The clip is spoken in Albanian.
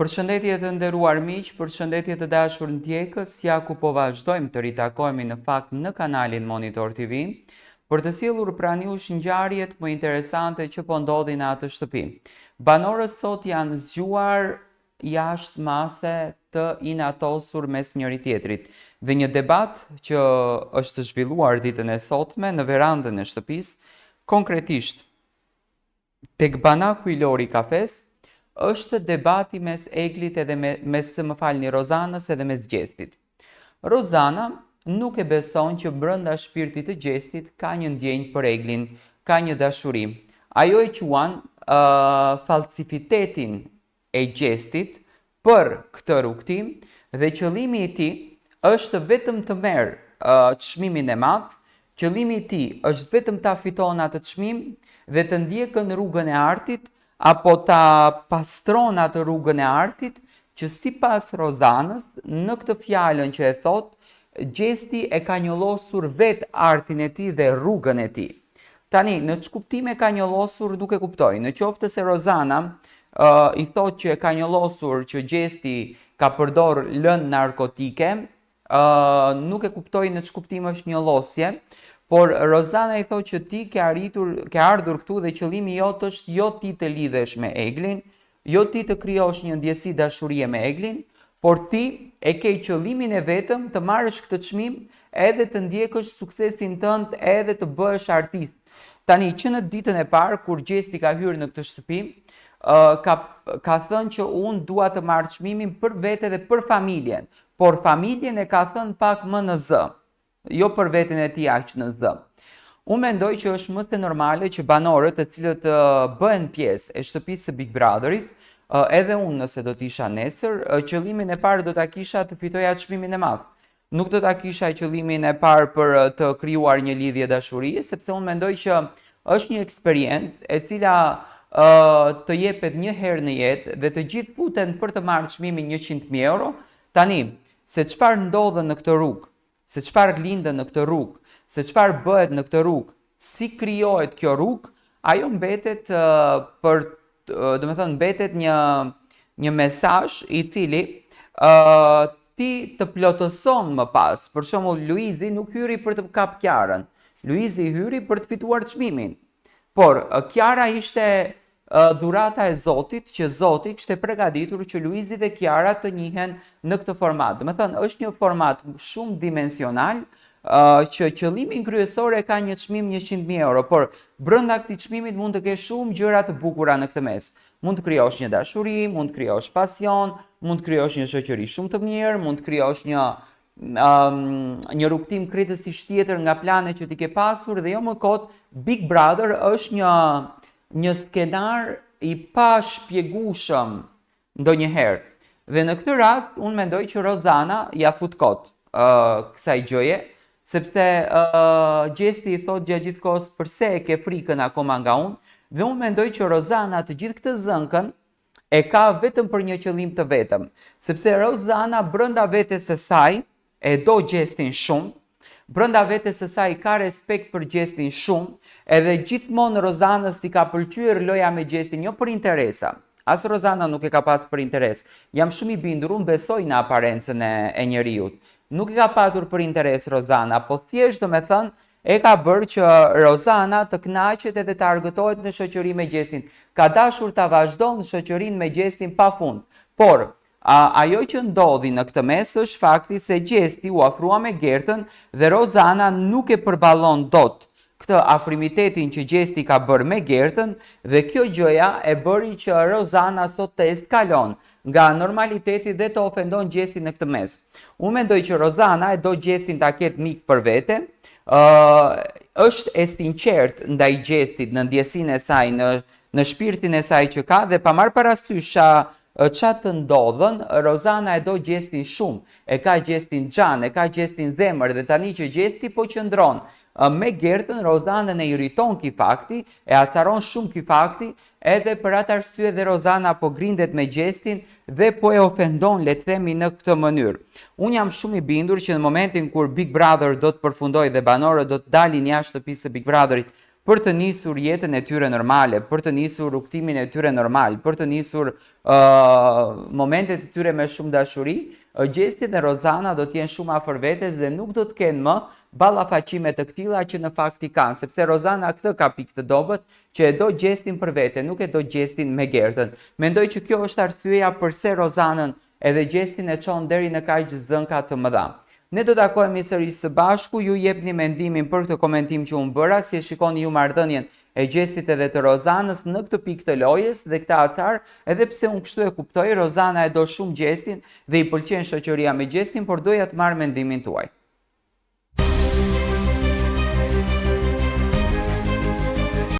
Përshëndetje të nderuar miq, përshëndetje të dashur ndjekës, ja ku po vazhdojmë të ritakohemi në fakt në kanalin Monitor TV, për të sjellur pranë jush ngjarjet më interesante që po ndodhin në atë shtëpi. Banorët sot janë zgjuar jashtë mase të inatosur mes njëri-tjetrit dhe një debat që është zhvilluar ditën e sotme në verandën e shtëpisë, konkretisht Tek banaku i Lori Kafes është debati mes Eglit edhe me, mes më falni Rozanës edhe mes Gjestit. Rozana nuk e beson që brenda shpirtit të Gjestit ka një ndjenjë për Eglin, ka një dashuri. Ajo e quan uh, falsifitetin e Gjestit për këtë rrugëtim dhe qëllimi i tij është vetëm të merr çmimin e madh, qëllimi i tij është vetëm ta fiton atë çmim dhe të ndjekën rrugën e artit apo ta pastron atë rrugën e artit që sipas Rozanës në këtë fjalën që e thotë Gjesti e ka njollosur vetë artin e tij dhe rrugën e tij. Tani, në ç'kuptim e ka njollosur nuk e kuptoj. Në qoftë se Rozana uh, i thotë që e ka njollosur që Gjesti ka përdor lëndë narkotike, uh, nuk e kuptoj në ç'kuptim është njollosje, por Rozana i thotë që ti ke arritur, ke ardhur këtu dhe qëllimi jot është jo ti të lidhesh me Eglin, Jo ti të krijosh një ndjesi dashurie me Eglin, por ti e ke qëllimin e vetëm të marrësh këtë çmim edhe të ndjekësh suksesin tënd edhe të bëhesh artist. Tani, që në ditën e parë kur Gjesti ka hyrë në këtë shtëpi, ka ka thënë që unë dua të marr çmimin për vete dhe për familjen, por familjen e ka thënë pak më në zë. jo për veten e tij aq në zë. Unë mendoj që është më se normale që banorët të cilët bëhen pjesë e shtëpisë së Big Brotherit, edhe unë nëse do të isha nesër, qëllimin e parë do ta kisha të fitoja çmimin e madh. Nuk do ta kisha qëllimin e parë për të krijuar një lidhje dashurie, sepse unë mendoj që është një eksperiencë e cila të jepet një herë në jetë dhe të gjithë futen për të marrë çmimin 100.000 euro. Tani, se çfarë ndodhën në këtë rrugë, se çfarë lindën në këtë rrugë, se çfarë bëhet në këtë rrugë, si krijohet kjo rrugë, ajo mbetet për domethënë mbetet një një mesazh i cili ë ti të plotëson më pas. Për shembull, Luizi nuk hyri për të kap Kiarën. Luizi hyri për të fituar çmimin. Por Kiara ishte dhurata e Zotit që Zoti kishte pregaditur që Luizi dhe Kiara të njihen në këtë format. Domethënë, është një format shumë dimensional që qëllimin kryesor e ka një çmim 100.000 euro, por brenda këtij çmimit mund të kesh shumë gjëra të bukura në këtë mes. Mund të krijosh një dashuri, mund të krijosh pasion, mund të krijosh një shoqëri shumë të mirë, mund të krijosh një um, një rrugëtim krejtësisht tjetër nga planet që ti ke pasur dhe jo më kot Big Brother është një një skenar i pashpjegueshëm ndonjëherë. Dhe në këtë rast unë mendoj që Rozana ia fut kot uh, kësaj gjëje, sepse uh, Gjesti i thotë gjatë gjithë kohës përse e ke frikën akoma nga unë, dhe unë mendoj që Rozana të gjithë këtë zënkën e ka vetëm për një qëllim të vetëm, sepse Rozana brenda vetes së saj e do Gjestin shumë, brenda vetes së saj ka respekt për Gjestin shumë, edhe gjithmonë Rozanës i ka pëlqyer loja me Gjestin jo për interesa. As Rozana nuk e ka pas për interes. Jam shumë i bindur, unë besoj në aparencën e, e njeriut. Nuk e ka patur për interes Rozana, po thjesht domethënë E ka bërë që Rozana të kënaqet edhe të argëtohet në shoqëri me Gjestin. Ka dashur ta vazhdon shoqërinë me Gjestin pa fund. Por, a, ajo që ndodhi në këtë mes është fakti se Gjesti u afrua me Gertën dhe Rozana nuk e përballon dot këtë afrimitetin që Gjesti ka bërë me Gertën dhe kjo gjëja e bëri që Rozana sot të eskalon nga normaliteti dhe të ofendon Gjestin në këtë mes. Unë mendoj që Rozana e do Gjestin ta ketë mik për vete, ë është e sinqertë ndaj Gjestit në ndjesinë e saj, në në shpirtin e saj që ka dhe pa marrë parasysh ça ça të ndodhën, Rozana e do Gjestin shumë, e ka Gjestin xhan, e ka Gjestin zemër dhe tani që Gjesti po qëndron me Gertën, Rozanën e irriton ky fakti, e acaron shumë ky fakti Edhe për atë arsye dhe Rozana po grindet me Gjestin dhe po e ofendon le të themi në këtë mënyrë. Unë jam shumë i bindur që në momentin kur Big Brother do të përfundojë dhe banorët do të dalin jashtë shtëpisë së Big Brotherit për të nisur jetën e tyre normale, për të nisur rrugëtimin e tyre normal, për të nisur momentet e tyre me shumë dashuri, Gjesti dhe Rozana do të jenë shumë afër vetes dhe nuk do të kenë më ballafaqime të këtilla që në fakt i kanë, sepse Rozana këtë ka pikë të dobët, që e do Gjestin për vete, nuk e do Gjestin me Gertën. Mendoj që kjo është arsyeja përse Rozanën edhe Gjestin e çon deri në kaq zënka të mëdha. Ne do takohemi sërish së bashku, ju jepni mendimin për këtë komentim që unë bëra, si e shikoni ju marrëdhënien e Gjestit edhe të Rozanës në këtë pikë të lojës dhe këtë acar, edhe pse unë kështu e kuptoj, Rozana e do shumë Gjestin dhe i pëlqen shoqëria me Gjestin, por doja të marr mendimin tuaj.